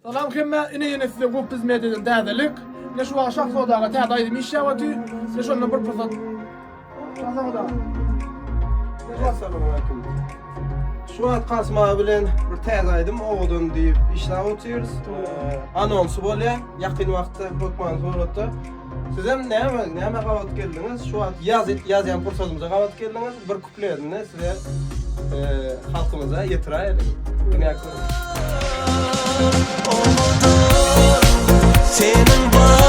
Salam hemmä ine ýene size Gupbiz Mediadan täzelik. Ine şu wagt Şahzada aga täze aýdym işläp otyr. Size şondan bir pursat Şahzada aga. Assalamualaikum. Şu wagt Kasym aga bilen bir täze aýdym Owadan diýip işläp otyrys. Anonsy bolýar ýakyn wagtda hökman suratda. Sizem näme näme gabat geldiňiz? Şu wagt ýaz ýazýan pursadymyza gabat geldiňiz. Bir kupletini size halkymyza ýetiräýeliň. Diňläp görüň. Owadan seniň bar.